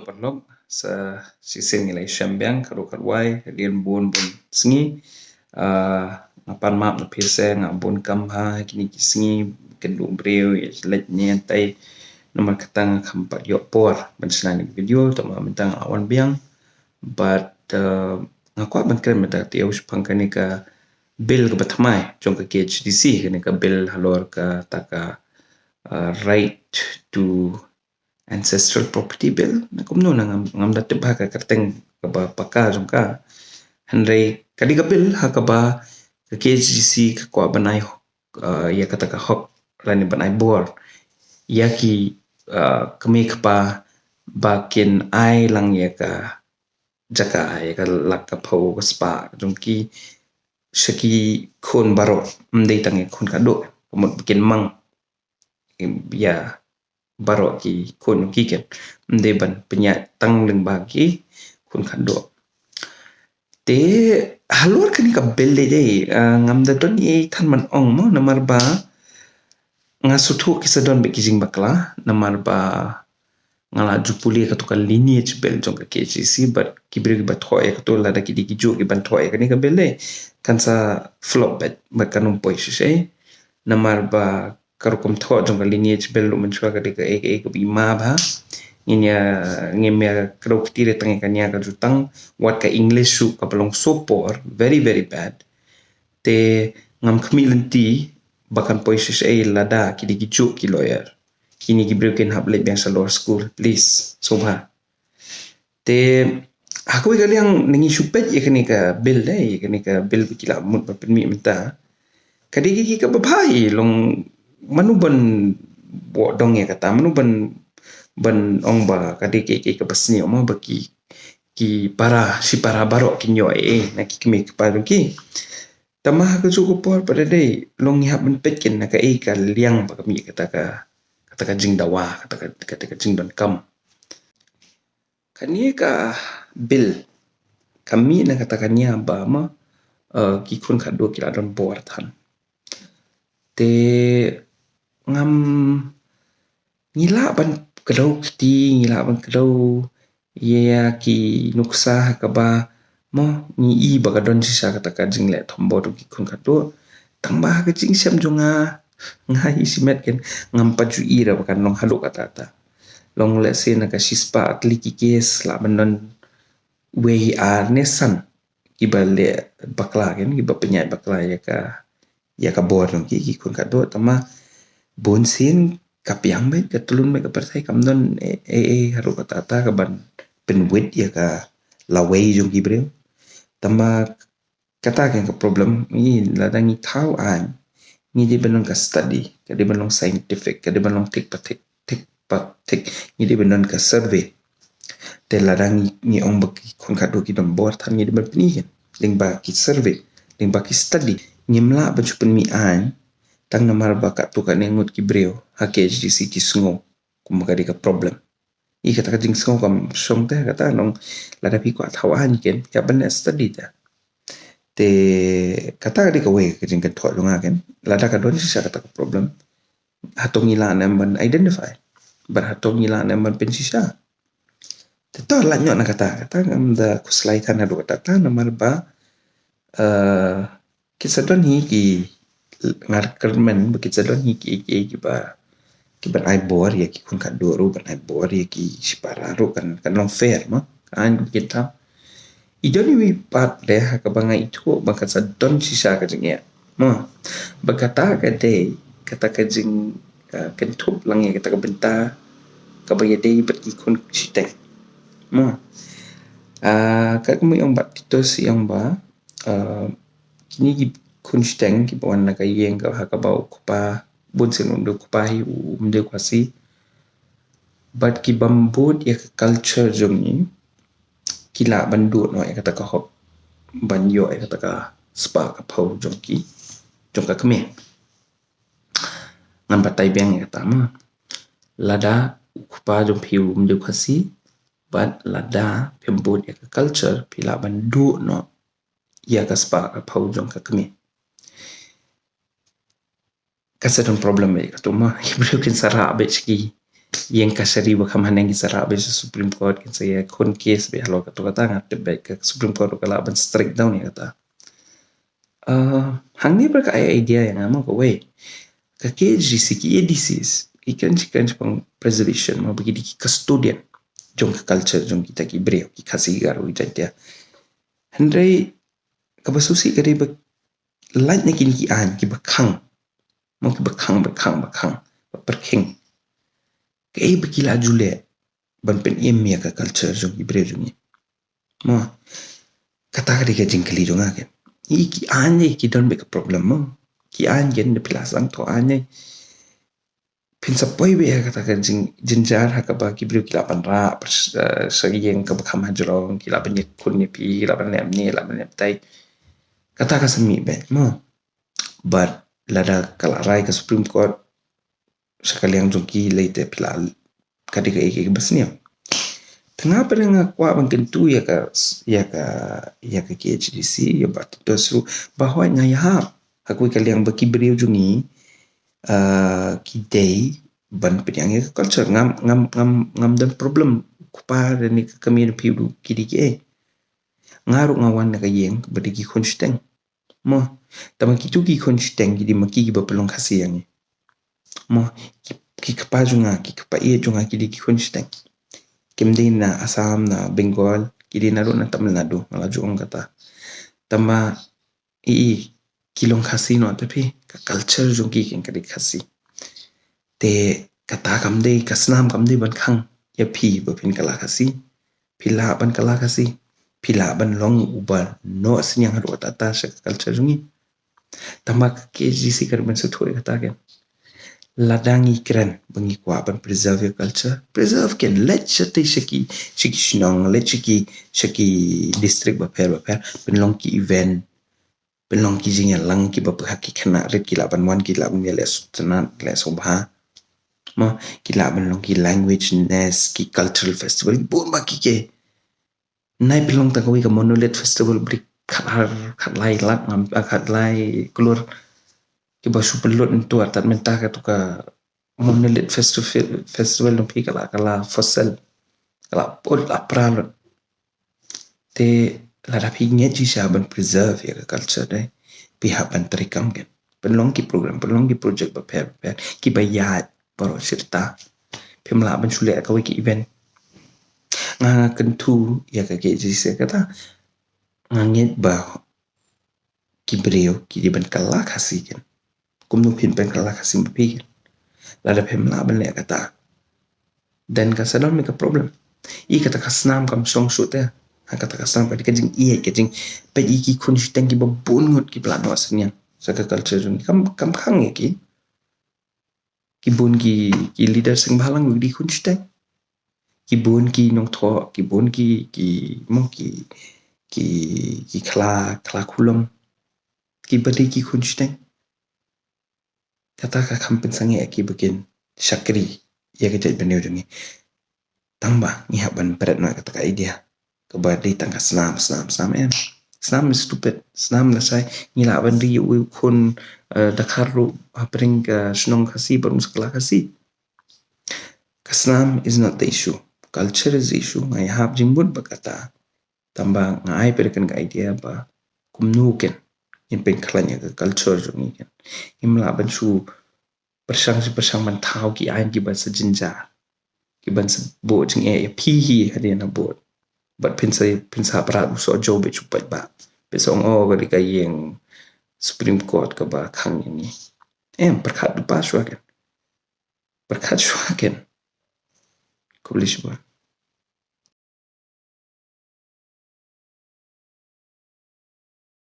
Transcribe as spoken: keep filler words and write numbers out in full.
Paralok, sa shisien ngi la ïashem biang, khatduh khatwai, hadien bun bun sngi. Ah, nga pan map na phi seh, nga bun kam ha kine ki sngi, kynduh briew, ïa leit ne ïa tai. Namar kata nga kham pat ïoh por ban shna ïa ki video, tangba mynta nga wan biang. But, uh, nga kwah ban kren mynta ïa u shaphang kane ka bill kaba thymmai jong ka K H A D C, kane ka bill halor kata ka, uh, Right to Ancestral Property Bill. Na kumno na ngam, ngam da tip ha ka kyrteng kaba paka jong ka. Hynrei ka dei ka bill ha kaba ka K H A D C ka kwah ban ai, uh, ïa kata ka hok lane ban ai bor ïa ki, uh, kmie kpa ba kin ai lang ïa ka jaka, ïa ka lak ka phew ka spah jong ki sha ki khun baroh, ym dei tang ïa khun khatduh, ka mut ba kin mang ïa baroh ki khun jong ki, kin ym dei ban pynïaid tang lyngba ki khun khatduh. Te halor kane ka bill dei dei, ah, ngam da don ei than ban ong mo, namar ba nga sngewthuh ki sa don bad ki jingbakla, namar ba nga la ju pule kato ka lineage bill jong ka K H A D C, bad ki briew kiba thoh ïa kato lada ki dei ki juh kiban thoh ïa kane ka bill dei, kan sa flop bad, bad kan ym poi shisha. Namar ba ka rukom thoh jong ka lineage bill ruh mynshuwa ka dei kaei kaei kaba i map ha. Ngin ïa, ngim ïa kdew kti re tang ïa ka nia ka jutang, wat ka English ruh kaba long so poor, very, very bad. Te ngam khmih lynti ba kan poi shisha lada ki dei ki juh ki lawyer. Kine ki briew kin hap leit biang sha law school, please, sngewbha. Te ha kawei ka liang, ngi shu peit ïa kane ka bill dei, ïa kane ka bill ba ki la mut ban pynmih mynta. Ka dei kaei kaei kaba bha hi, long mano ban buh dong ïa kata, mano ban, ban ong ba ka dei kaei kaei kaba sniew mo, ba ki, ki para, shi para baroh kin ïoh ei ei na ki kmie ki kpa jong ki. Tangba ha kajuh ka por pat dei, long ngi hap ban peit keiñ na kaei ka liang ba ka mih kata ka, kata ka jingdawa, kata ka, kata ka jingdonkam. Kane ka bill ka mih na kata ka nia ba ma, eh, ki khun khatduh ki la don bor than. Te ngam, ngi lah ban kdew kti, ngi lah ban kdew ïa ki nuksa ha kaba mo ngi i ba ka don shisha kata ka jingleh thombor ki khun khatduh. Tangba ha ka jingshem jong nga, nga hi shimet keiñ, ngam pat ju i re ba kan long haduh katta katta. Long lehse na ka shispah tylli ki case lah ban don wei ar ne san kiba leh bakla keiñ, kiba pynïaid bakla ïa ka, ïa ka bor jong ki, ki khun khatduh. Tangba bunsien ka pdiang beit, ka tyllun beit ka pyrthei, kam don ei ei haduh katta katta kaban pynwit ïa ka lawei jong ki briew. Tangba kata keiñ ka problem, ngi lada ngi thaw aiñ, ngi dei ban don ka study, ka dei ban long scientific, ka dei ban long thik pa thik, thik pa thik, ngi dei ban don ka survey. Te lada ngi, ngi ong ba ki khun khatduh ki don bor than, ngi dei ban pyni keiñ lyngba ki survey, lyngba ki study. Ngim lah ban shu pynmih aiñ tang namar ba katto katne ngut ki briew ha K H A D C ki sngew kumba ka dei ka problem. I kata ka jingsngew kam shong te, kata nong lada phi kwah thaw aiñ keiñ, ïa ban leh study te. Te kata ka dei kawei ka jingkynthoh jong nga keiñ. Lada ka don shisha kata ka problem, hato ngi lah ne em ban identify, bad hato ngi lah ne em ban pynshisha. Te to lait noh na kata, kata ngam da khuslai than haduh katta katta namar ba, eh, ki sa don hi ki, nga kyrmen ba ki sa don hi ki, ki, kiba, kiban ai bor ïa ki khun khatduh ruh, ban ai bor ïa ki shipara ruh, kan, kan long fair mo. Kan, ki thaw. I don iwei pat de ha kaba nga ithuh ba ka sa don shisha ka jingeh mo. Ba kata ka dei kata ka jing, ah, kynthup lang ïa kata ka bynta kaba ïadei bad ki khun shiteng mo. Ah, ka kumba i ong bad Titus i ong ba, ah, kine ki khun shiteng kiba wan na ka ïing ka ha kaba u kpa, bunsien um dei u kpa hi, um dei u Khasi. Bad ki bym bud ïa ka culture jong ngi, ki lah ban duh noh ïa kata ka hok ban ïoh ïa kata ka spah ka phew jong ki, jong ka kmie. Ngan batai biang ïa kata mo. Lada u kpa jong phi um dei u Khasi, bad lada phim bud ïa ka culture, phi lah ban duh noh ïa ka spah ka phew jong ka kmie. Ka sa don problem beit kato mo, ki briew kin sa rah beit sha ki, ïeng kashari ba kham haneng ki sa rah beit sha Supreme Court, kin sa ïakhun case beit halor kato kata. Nga tip beit ka Supreme Court ruh ka lah ban strike down ïa kata. Uh, hangne pat ka ai idea ïa nga mo, kawei, ka K H A D C, ki A D Cs, ki kren, ki kren shaphang preservation mo, ba ki dei ki custodian jong ka culture jong kita ki briew, ki Khasi, ki Garo, ki Jaiñtia. Hynrei kaba sngewsih ka dei ba lait na kine ki aiñ kiba khang, mo, kiba khang, ba khang, ba khang, ba pyrkhing, kaei ba ki la ju leh ban pynim ïa ka culture jong ki briew jong ngi? Mo, kata ka dei ka jingkylli jong nga, keiñ. Ki aiñ ne ki don beit ka problem mo. Ki aiñ, keiñ, da phi la sdang thoh aiñ ne, phin sa poi beit ha kata ka jing, jynjar ha kaba ki briew ki lah ban rah, pyrshah, eh, sha ka ïing kaba kham hajrong, ki lah ban ïakhun ïa phi, ki lah ban leh kumne, ki lah ban leh kumtai. Kata ka sa mih beit mo. Bad lada ka la rai ka Supreme Court sha ka liang jong ki, lei te phi la, ka dei kaei kaei kaba sniew. Te nga pat nga kwah ban kyntu ïa ka, ïa ka, ïa ka K H A D C, ïa Bah Tito Sru, ba hooid, nga ïahap ha kawei ka liang ba ki briew jong ngi, ah, ki dei ban pynïaid ïa ka culture. Ngam, ngam, ngam, ngam don problem. Kpa ne ka kmie na phi ruh, ki dei kiei. Nga ruh nga wan na ka ïing ba dei ki khun shiteng mo. Tangba kito ki khun shiteng ki dei ma ki kiba pynlong Khasi ïa ngi mo. Ki, ki kpa jong nga, ki kpa ïeit jong nga ki dei ki khun shiteng. Kim dei na Assam, na Bengal, ki dei naduh na Tamil Nadu, nga la ju ong kata. Tangba i, i, ki long Khasi noh te phi, ka culture jong ki keiñ ka dei Khasi. Te kata kam dei, ka snam kam dei ban khang ïa phi ba phin kylla Khasi. Phi lah ban kylla Khasi, phi lah ban long uba noh synñiang haduh katta katta sha ka culture jong ngi. Tangba ka K H A D C ka dei ban sngewthuh ïa kata, keiñ. Lada ngi kren ba ngi kwah ban preserve ïa ka culture, preserve, keiñ. Leit shatei sha ki, sha ki shnong, leit sha ki, sha ki district bapher bapher, pynlong ki event, pynlong ki jingïalang kiba pyrkhat, ki khynnah rit ki lah ban wan, ki lah ban ïaleh sngewtynnat, leh sngewbha mo. Ki lah ban long ki language nest, ki cultural festival, bun bah kiei kiei. Nai pynlong tang kawei ka Monolith Festival, ba dei khatar, khatlai lak ngam, ah, khatlai klur kiba shu pynlut ntu, artat mynta kato ka Monolith Festival, festival jong phi ka la, ka la for sale, ka la put, la pra lut. Te lada phi ngeit shisha ban preserve ïa ka culture, dei phi hap ban treikam, keiñ. Pynlong ki program, pynlong ki project bapher bapher kiba ïaid baroh shi rta. Phim lah ban shu leh kawei ki event. Nga, nga kyntu ïa ka K H A D C kata. Nga ngeit ba ki briew ki dei ban kylla Khasi, keiñ. Kumno phin pynkylla Khasi ma phi, keiñ? Lada phim lah ban leh kata, then ka sa don beit ka problem. I kata ka snam kam shong shuh te. Ha kata ka snam ka dei ka jingïeit, ka jing, peit ïa ki khun shiteng kiba bun ngut kiba la noh synñiang sha ka culture jong ngi. Kam, kam khang ïa ki. Ki bun ki, ki leader seng bhalang ki dei khun shiteng. Ki bun ki nongthoh, ki bun ki, ki, mo, ki, ki, ki khla, khla khulom, kiba dei ki khun shiteng. Kata ka kham pynsangeh ïa ki ba kin shakri ïa ka jaitbynriew jong ngi. Tangba ngi hap ban bret noh ïa kata ka idea kaba dei tang ka snam, snam, snam, em. Snam is stupid, snam lashai. Ngi lah ban ri ïa uwei u khun, eh, dkhar ruh hapdeng ka shnong Khasi bad un sa kylla Khasi. Ka snam is not the issue. Culture is the issue. Nga ïahap jingmut bad kata. Tangba nga ai pat ka idea ba kumno keiñ ngin pynkhlaiñ ïa ka culture jong ngi, keiñ. Ngim lah ban shu pyrshang, shu pyrshang ban thaw ki aiñ kiba sa jynjar, kiban sa buh jingeh ïa phi hi hadien habud. Bad phin sa, phin sa hap rat u soh jew beit shu paidbah. Phin sa ong, oh, ka dei ka ïing Supreme Court kaba khang ïa ngi. Em, pyrkhat lypa shuwa, keiñ. Pyrkhat shuwa, keiñ. Khublei shibun.